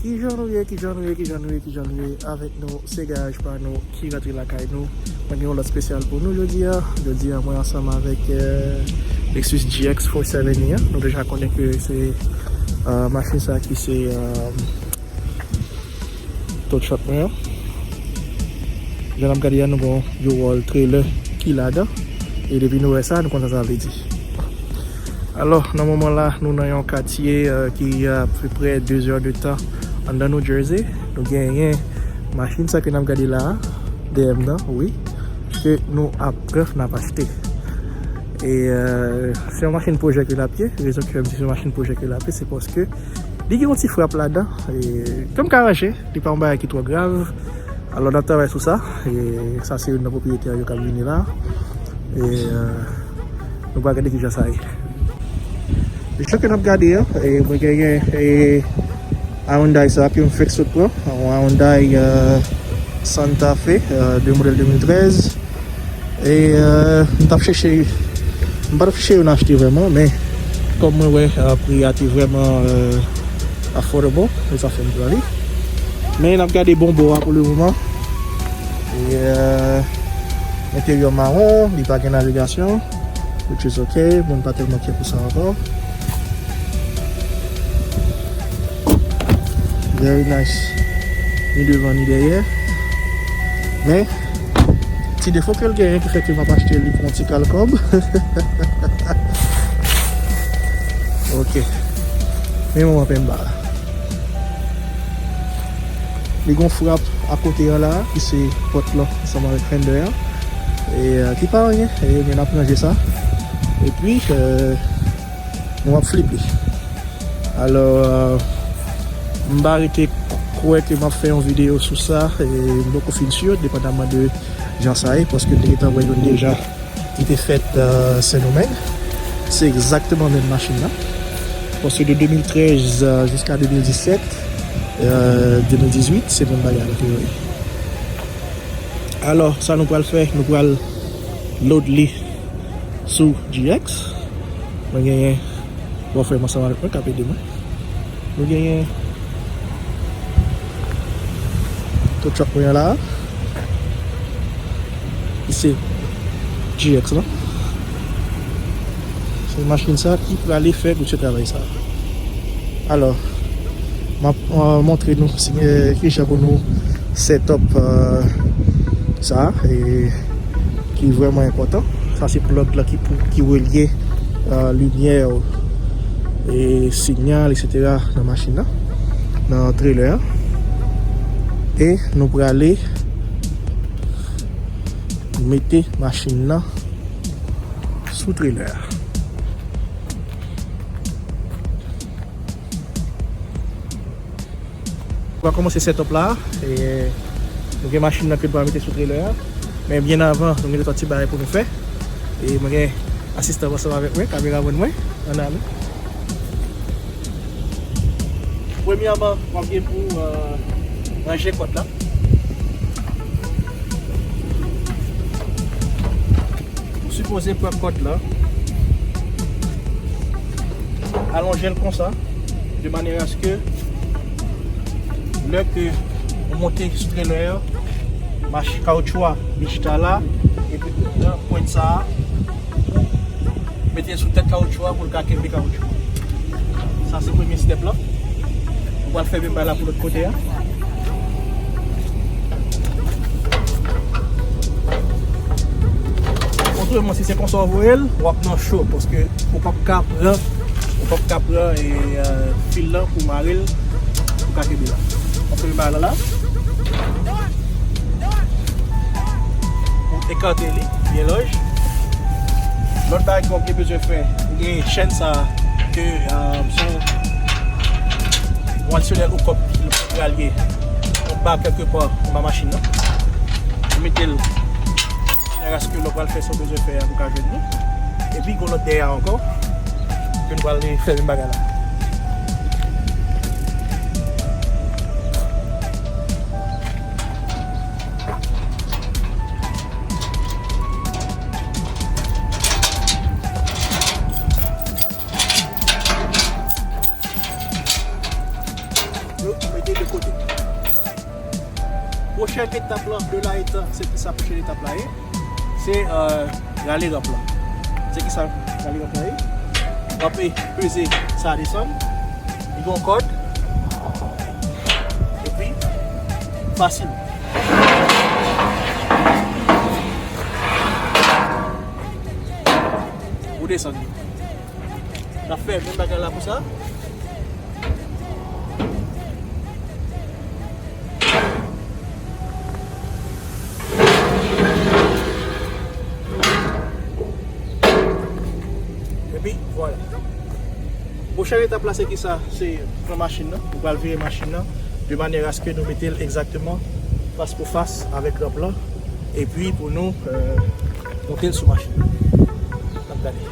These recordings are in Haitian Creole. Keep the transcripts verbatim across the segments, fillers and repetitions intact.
Kijan nou ye, kijan nou ye, kijan nou ye, kijan nou ye? Avèk nou, se garaj pa nou ki rantre lakay nou. Mwen gen yon lòt espesyal pou nou jodi a. Jodi a, mwen ansanm avèk, euh, Lexus G X four seventy an. Nou deja konnen ke se, euh, machin sa ki se, euh, tow truck mwen an. Jan n ap gade a, nou gen yon U-Haul trailer ki ladan. E depi nou wè sa, nou konn sa sa vle di. Alò, nan moman la, nou nan yon katye, euh, ki apeprè de zè de tan anndan New Jersey. Nou genyen machin sa ke n ap gade la a, dèyè m nan, wi, ke nou ap pran, n ap achte. E, euh, se yon machin pwojè ke l ap ye. Rezon ke m di se yon machin pwojè ke l ap ye, se paske li gen yon ti frap ladan. E, ke m ka ranje, li pa yon bagay ki twò grav. Alò, n ap travay sou sa. E sa se youn nan pwopriyetè yo k ap vini la. E, euh, nou pral gade kijan sa ye. Jan ke n ap gade a, e, mwen genyen, e, Hyundai sa ke m fèk sot pran. Yon Hyundai, euh, Santa Fe, euh, de modèl de mil trèz. E, euh, m t ap chèche, m pa t ap chèche youn achte vrèman, men kòm mwen wè, euh, pri a te vrèman, euh, affordable, e sa fè m pran li. Men n ap gade bon bò a pou le moman. E, euh, enteryè mawon, li pa gen navigasyon, which is ok, mwen pa tèlman kè pou sa ankò. Very nice. Ni devan, ni dèyè. Men, ti defo ke l genyen ki fè ke m ap achte li pou yon ti kal kòb. Ok. Men moman pen ba. Li gon frap akote an la, ki se pòt lan, ansanm avèk fender an. E, euh, ki pa anyen, e, men n ap ranje sa. Epi, euh, nou ap flipe. Alò, euh, m pa rete kwè ke m ap fè yon videyo sou sa, e m poko fin si, depandaman de jan sa ye, paske m te gentan wè youn deja ki te fèt, euh, Sendomeng. Se egzakteman menm machin nan. Paske de de mil trèz, euh, jiska de mil disèt, euh, de mil dizuit, se menm bagay la te ye. Alò, sa nou pral fè, nou pral load li sou G X. Mwen genyen, bon, frè m ansanm avèk mwen k ap ede mwen. Nou genyen tow truck mwen an la. Se G X lan. Se machin sa ki prale fè gwo travay sa. Alò, m ap, euh, montre nou si, euh, kijan pou nou set up, euh, sa, e ki vrèman enpòtan. Sa se plug la ki pou, ki relye, euh, limyè, e sinyal, etsetera nan machin nan, nan trailer an. E nou prale mete machin nan sou trailer a. Nou va kòmanse set up la. E nou gen machin nan ke nou va mete sou trailer a. Men byen avan, nou gen de twa ti bagay pou nou fè. E mwen gen asistan m ansanm avèk mwen, kameramàn mwen. Ann ale. Premyèman, w ap gen pou, euh, ranje kòd la. Ou sipoze pran kòd la, alonje l konsa, de manyè aske lè ke ou monte sou trailer an, mach-, kawoutchou a vin chita la, epi pran pwent sa a, mete l sou tèt kawoutchou a pou l ka kenbe kawoutchou. Sa se premye step la. Nou pral fè menm bagay la pou lòt kote a. Otreman, si se konsa w voye l, w ap nan cho, paske ou p ap ka pran, ou p ap ka pran, e, euh, fil lan pou mare l, pou ka kenbe la. W ap fè menm bagay la la. Ou ekate li byen laj. Lòt bagay ke w ap gen bezwen fè, ou gen chèn sa a ke, euh, se yon, yon adisyonèl ou kòb ki pral gen yon ba kèlkepa anba machin nan. Ou mete l, manyè aske lè w pral fè sa w bezwen fè a, ou ka jwenn li. Epi, gen lòt dèyè a ankò, ke nou pral fè menm bagay la. Yo, Mete de kote. Pwochèn etap lan, de la etan, se ki sa pwochèn etap la ye? Se, euh, rale ranp lan. Se ki sa rale ranp lan ye? W ap peze sa desann. Li gen yon kòd. Epi, fasil. Ou desann li. N ap fè menm bagay la pou sa. Epi, vwala. Pwochèn etap la, se ki sa? Se pran machin nan. Nou pral vire machin nan de manyè aske nou mete l egzakteman fas pou fas avèk ranp lan. Epi, pou nou, euh, monte l sou machin nan. N ap gade.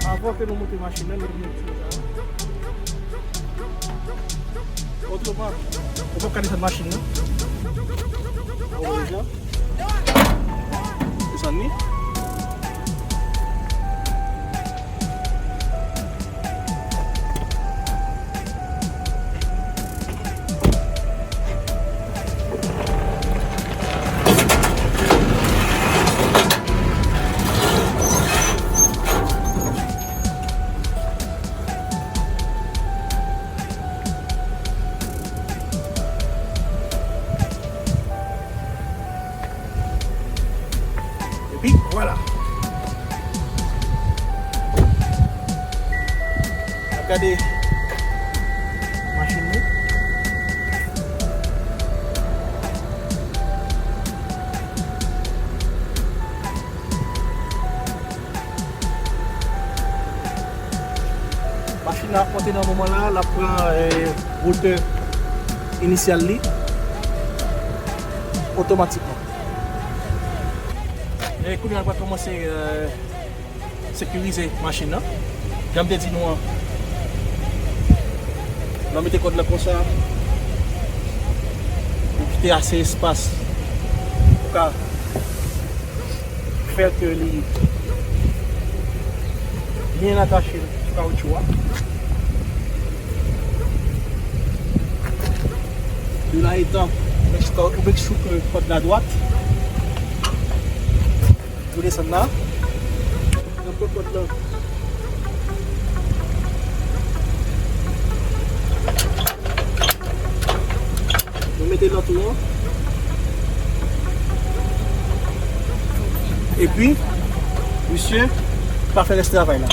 Avan ke nou monte machin nan, nou vin sou sa. Otreman, ou p ap ka desann machin nan. Ou wè deja? Desann li. Epi, vwala. N ap gade machin nou. Machin nan ap monte nan moman la, l ap pran, eh, wotè inisyal li otomatikman. E kounye a, l pral kòmanse, eh, sekirize machin nan. Jan m te di nou an, lè w mete kòd la konsa, ou kite ase espas pou ka fè ke li byen atache sou kawotchou a. De la etan, ou make sure ke kòd la dwat. Ou desann la. N ap pran kòd la. Nou mete nan twou an. Epi, misye pa fè rès travay la.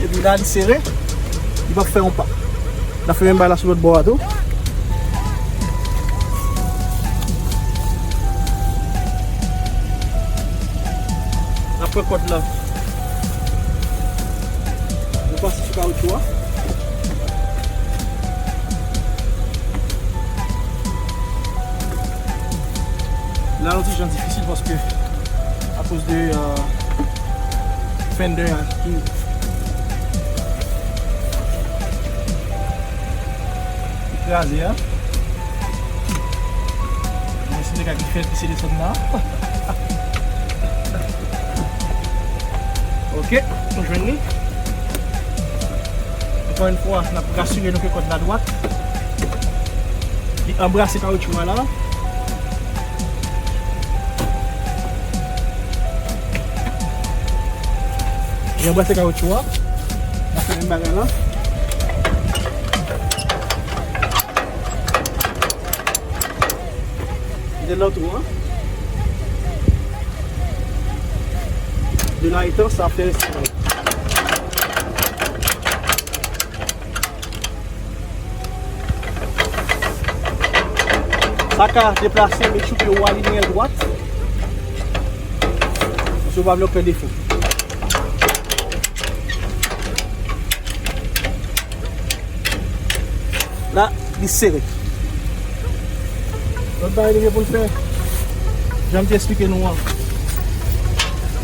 Epi la, li sere, li p ap fè yon pa. N ap fè menm bagay la sou lòt bò a tou. N ap pran kòd la. Nou pase sou kawotchou a. La, yon ti jan difisil paske akoz de, euh, fender a ki, ki kraze a. Mwen se nèg la ki fè l pise desann la. Ok, nou jwenn li. Nou Ankò yon fwa, n ap rasire nou ke kòd la dwat. Li anbrase kawoutchou a la. Li anbrase kawoutchou a. N ap fè menm bagay la. Mete nan twou an. De la etan sa fè. Sa ka deplase, men chouke w alinye l dwat. Paske w pa vle w fè defo. La, li sere. Lòt bagay li gen pou l fè, jan m te eksplike nou an.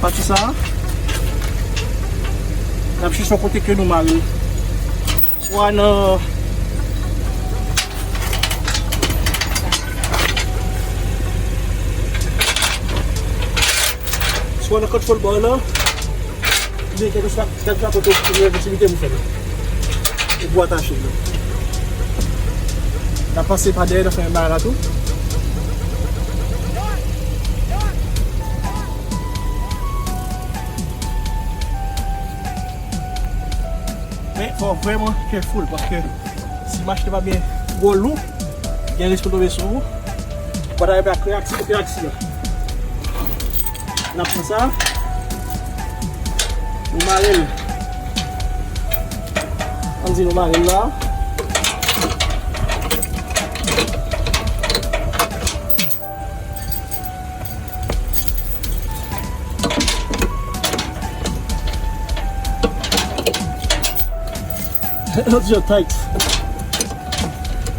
Pati sa a, n ap chèche yon kote ke nou mare l. Swa nan, swa nan control bar la, oubyen kèlkeswa, kèlkeswa kote ou gen posiblite pou fè l. Ou pou atache l. N ap pase pa dèyè, n ap fè menm bagay la tou. Men fò w vrèman careful, paske si machin nan pa byen twò lou, gen risk pou l tonbe sou ou. Ou pa ta renmen ak reyaksi-, reyaksyon. N ap pran sa. Nou mare l. Ann di nou mare l la. Yon ti jan tight.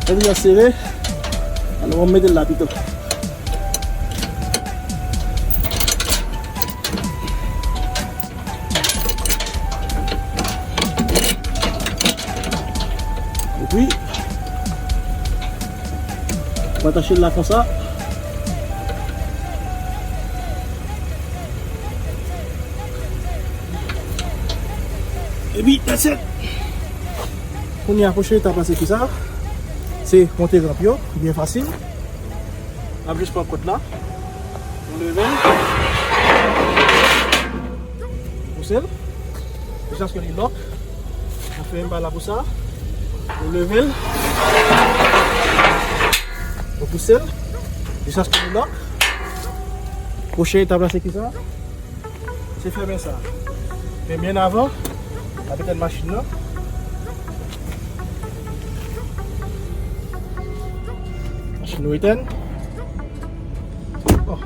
Yon ti jan sere. Alò, mwen mete l la pito. Epi, mwen atache l la konsa. Epi, that's it. Kounye a, pwochen etap la se ki sa? Se monte ranp yo, byen fasil. N ap jis pran kòd la. Nou leve l. Pouse l. Jiskaske li lòk. N ap fè menm bagay la pou sa. Nou leve l. Nou pouse l. Jiskaske li lòk. Pwochen etap la se ki sa? Se fèmen sa. Men byen avan, n ap etenn machin nan. Machin nou etenn. Bon.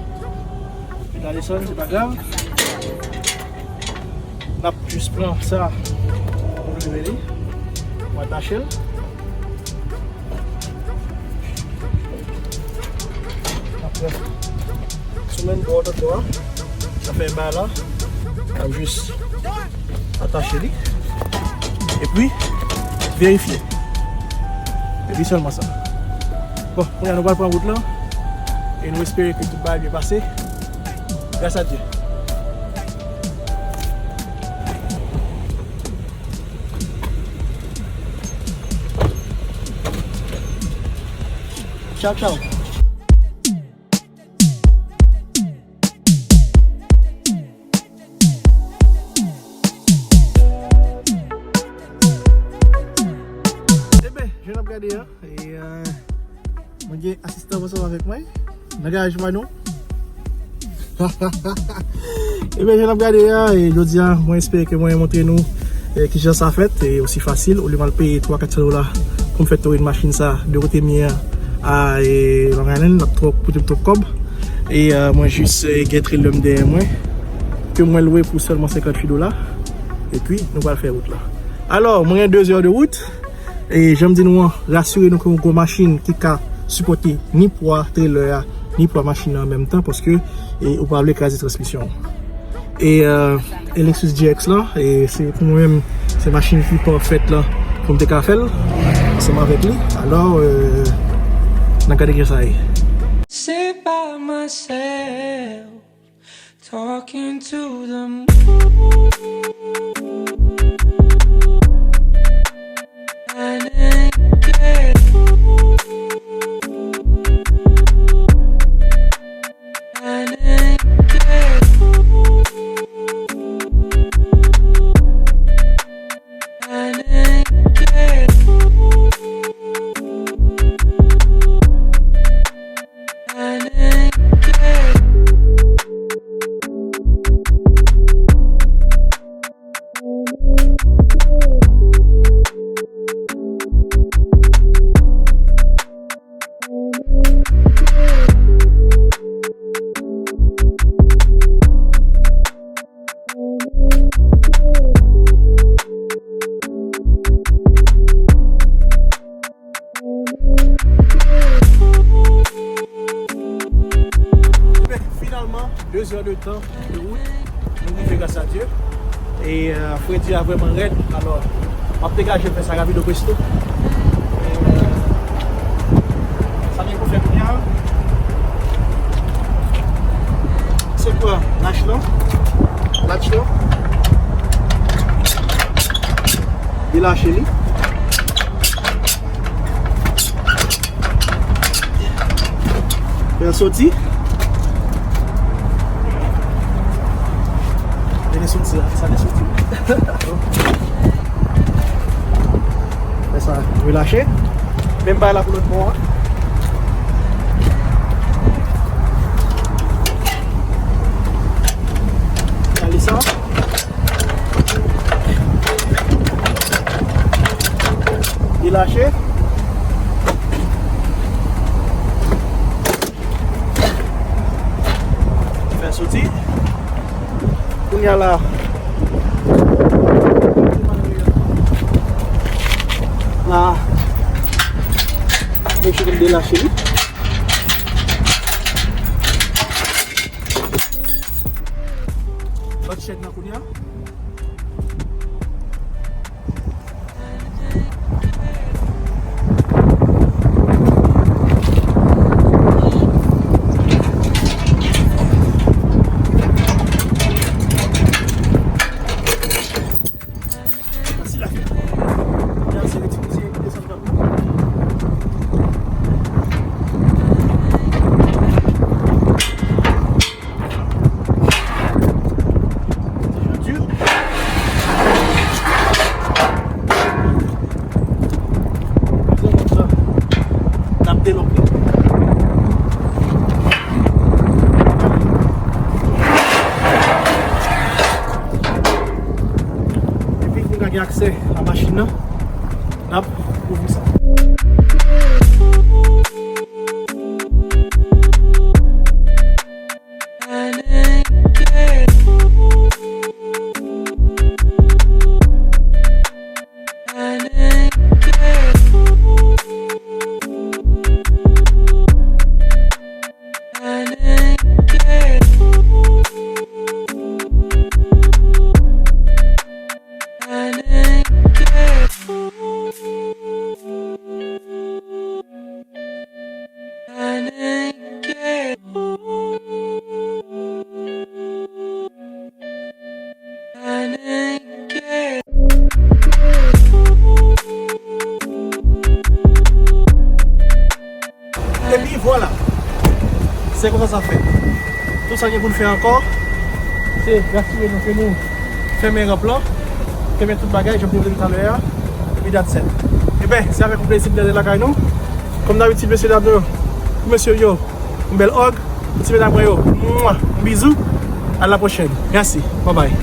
Li ka desann, se pa grav. N ap jis pran sa pou leve li. Pou atache l. Apre, sou menm bò, lòt bò a, sa fè bagay la. N ap jis atache li. Epi, verifye. Epi sèlman sa. Bon, kounye a nou pral pran wout lan. E nou espere ke tout bagay byen pase. Gras a Dye. Tchaw, tchaw. Eben, jan n ap gade an, e, euh, mwen gen asistan m ansanm avèk mwen nan garaj pa nou. Ebyen, jan n ap gade a, e, jodi a, mwen espere ke mwen montre nou, e, kijan sa fèt, e, osi fasil, olye m al peye twa, kat san dola pou m fè touring machin sa, de kote m ye a, a, e, Long Island, l ap twò, koute m twòp kòb. E, e, mwen jis, e, gen trailer m dèyè mwen, ke mwen lwe pou sèlman senkant uit dola. Epi, nou pral fè wout la. Alò, mwen gen de zè de wout. E jan m di nou an, rasire nou ke w gon machin ki ka sipòte ni pwa trailer a, ni pwa machin nan an menm tan, paske, e, ou pa vle kraze transmisyon an. E, euh, e Lexus G X lan, e se pou mwen menm, se machin ki pafèt lan pou m te ka fè l ansanm avèk li. Alò, euh, n a gade kijan sa ye. Sit by myself, talking to the moon. Deux heures de temps de route, nou rive, gras a Dye. E, euh, fredi a vrèman rèd, alò, m ap degaje m fè sa rapido presto. E, euh, sa gen pou fè kounye a, se pran lach lan, lach lan, delache li. Fè l soti. Fè l soti, sa, sa l soti. Fè sa, relache. Menm bagay la pou lòt bò a. Gade sa. Li lache. Fè soti. Kounye a la. La. Mesye vin delache li. Lòt chèn nan kounye a. Fasil a fè. Desann kanpe. Ti jan di. N ap delonge. Epi pou n ka gen aksè a machin nan, n ap ouvri sa. Epi vwala. Se konsa sa fèt. Tout sa gen pou n fè ankò, se rasire nou ke nou fèmen ranp lan, fèmen tout bagay, jan m te di talè a, epi that's it. Eben, se avèk yon plezi m te lakay nou. Kòm dabitid, mesye dam yo, pou mesye yo, yon bèl hug, ti medam mwen yo, mwa, yon bizou, a la pwochèn. Mèsi, bye bye.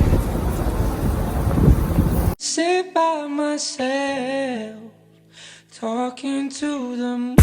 Sit by myself, talking to the moon.